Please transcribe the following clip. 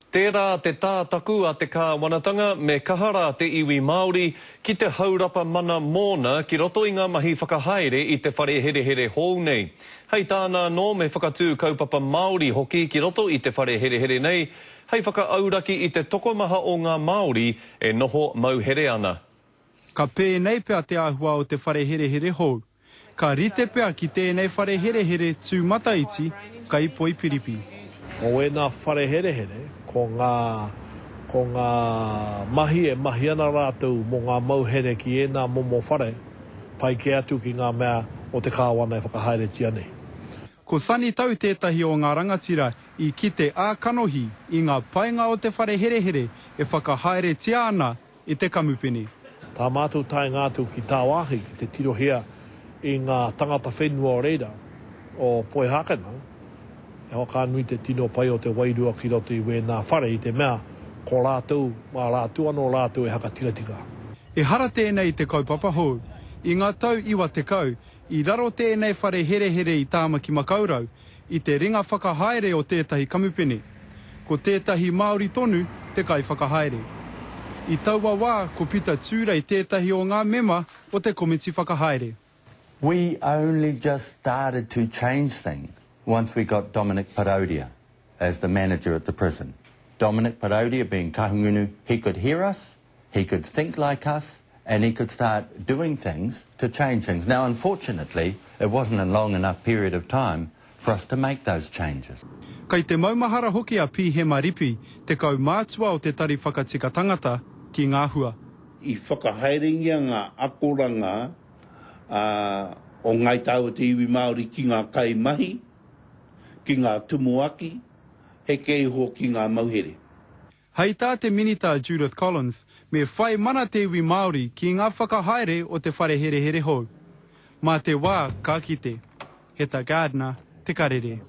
Tērā te tātaku a te kāwanatanga me kaha rā te iwi Māori ki te haurapa mana mōna ki roto i ngā mahi whakahaere i te whare herehere hou nei. Hei tāna anō me whakatū kaupapa Māori hoki ki roto i te whare herehere nei hei whakaauraki i te tokomaha o ngā Māori e noho mauhere ana. Ka pēnei pea te āhua o te whare herehere hou. Ka rite pea ki tēnei whare herehere tūmataiti kai Poipiripi. Mō ēnā whare herehere, ko ngā, ko ngā mahi e mahi ana rātou mō ngā mauhere ki ēnā momo whare, pai kē atu ki ngā mea o te Kāwana e whakahaeretia nei. Ko Sonny Tau tētahi o ngā rangatira i kite ā-kanohi i ngā painga o te whare herehere e whakahaeretia ana i te kamupene. Tā mātou taenga atu ki tāwāhi ki te tirohia i ngā tangata whenua o reira, o Poihākena, he whakanui te tino pai o te wairua ki roto i wēnā whare i te mea ko rātou, mā rātou anō rātou e hakatikatika. Ehara tēnei i te kaupapa hou. I ngā tau 90, i raro tēnei whare herehere i Tāmaki Makaurau i te ringa whakahaere o tētahi kamupene. Ko tētahi Māori tonu te kaiwhakahaere. I taua wā ko Pita Tūrei tētahi o ngā mema o te komiti whakahaere. We only just started to change things once we got Dominic Parodia as the manager at the prison. Dominic Parodia being Kahungunu, he could hear us, he could think like us, and he could start doing things to change things. Now, unfortunately, it wasn't a long enough period of time for us to make those changes. Kei te maumahara hoki a Pihema Ripi, te kaumātua o te Tari Whakatika Tangata, ki ngā hua. I whakahaerengia ngā akoranga o Ngāi Tāua te iwi Māori ki ngā kaimahi, ki ngā tumuaki, heke iho ki ngā mauhere. Hei tā te Minita a Judith Collins, me whai mana te iwi Māori ki ngā whakahaere o te whare herehere hou. Mā te wā ka kite. Heta Gardiner, Te Karere.